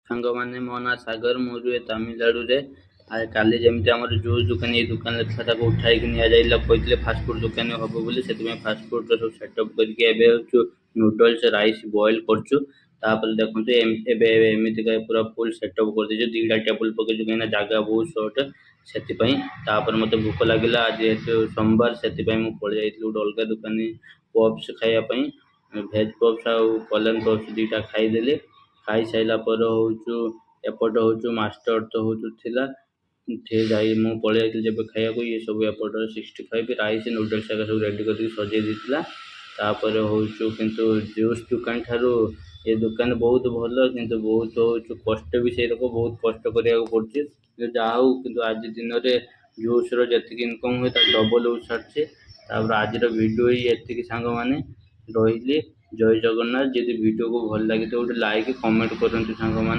ସାଙ୍ଗମାନେ, ମୋ ନାଁ ସାଗର, ମୁଁ ରୁହେ ତାମିଲନାଡ଼ୁରେ। ଆଉ କାଲି ଯେମିତି ଆମର ଜୁସ୍ ଦୋକାନ ଏଇ ଦୋକାନରେ ଥିଲା, ତାକୁ ଉଠାଇକି ନିଆଯାଇଥିଲା। କହିଥିଲେ ଫାଷ୍ଟଫୁଡ଼ ଦୋକାନ ହବ ବୋଲି, ସେଥିପାଇଁ ଫାଷ୍ଟଫୁଡ଼ର ସବୁ ସେଟଅପ୍ କରିକି ଏବେ ହେଉଛୁ ନୁଡଲ୍ସ ରାଇସ୍ ବଏଲ୍ କରୁଛୁ। ତାପରେ ଦେଖନ୍ତୁ, ଏବେ ଏମିତିକା ପୁରା ଫୁଲ୍ ସେଟଅପ୍ କରିଦେଇଛୁ। 2ଟା ଟେବୁଲ୍ ପକେଇଛୁ, କାହିଁକିନା ଜାଗା ବହୁତ ସର୍ଟ ସେଥିପାଇଁ। ତାପରେ ମୋତେ ଭୋକ ଲାଗିଲା, ଆଜି ଯେହେତୁ ସୋମବାର, ସେଥିପାଇଁ ମୁଁ ପଳେଇ ଯାଇଥିଲି ଗୋଟେ ଅଲଗା ଦୋକାନୀ ପପ୍ସ ଖାଇବା ପାଇଁ। ଭେଜ୍ ପପ୍ସ ଆଉ କଲେନ୍ ପପ୍ସ 2ଟା ଖାଇଦେଲି। ଖାଇସାରିଲା ପରେ ହେଉଛୁ ଏପଟ ହେଉଛୁ ମାଷ୍ଟର ତ ହେଉଛୁ ଥିଲା ଯାଇ ମୁଁ ପଳେଇ ଯାଇଥିଲି ଯେବେ ଖାଇବାକୁ। ଇଏ ସବୁ ଏପଟ 65 ରାଇସ୍ ନୁଡଲ୍ସ ଏକା ସବୁ ରେଡ଼ି କରିକି ସଜେଇ ଦେଇଥିଲା। ତାପରେ ହେଉଛୁ କିନ୍ତୁ ଜୁସ୍ ଦୋକାନ ଠାରୁ ଏ ଦୋକାନ ବହୁତ ଭଲ, କିନ୍ତୁ ବହୁତ ହେଉଛୁ କଷ୍ଟ ବି ସେଇ ରକମ, ବହୁତ କଷ୍ଟ କରିବାକୁ ପଡ଼ୁଛି। କିନ୍ତୁ ଯାହା ହଉ, କିନ୍ତୁ ଆଜି ଦିନରେ ଜୁସ୍ର ଯେତିକି ଇନକମ୍ ହୁଏ, ତାର ଡବଲ୍ ସାରିଛି। ତାପରେ ଆଜିର ଭିଡ଼ିଓ ଏଇ ଏତିକି ସାଙ୍ଗମାନେ, ରହିଲି। ଜୟ ଜଗନ୍ନାଥ। ଯଦି ଭିଡ଼ିଓକୁ ଭଲ ଲାଗିଥିବ, ଗୋଟେ ଲାଇକ୍ କମେଣ୍ଟ କରନ୍ତୁ ସାଙ୍ଗମାନେ।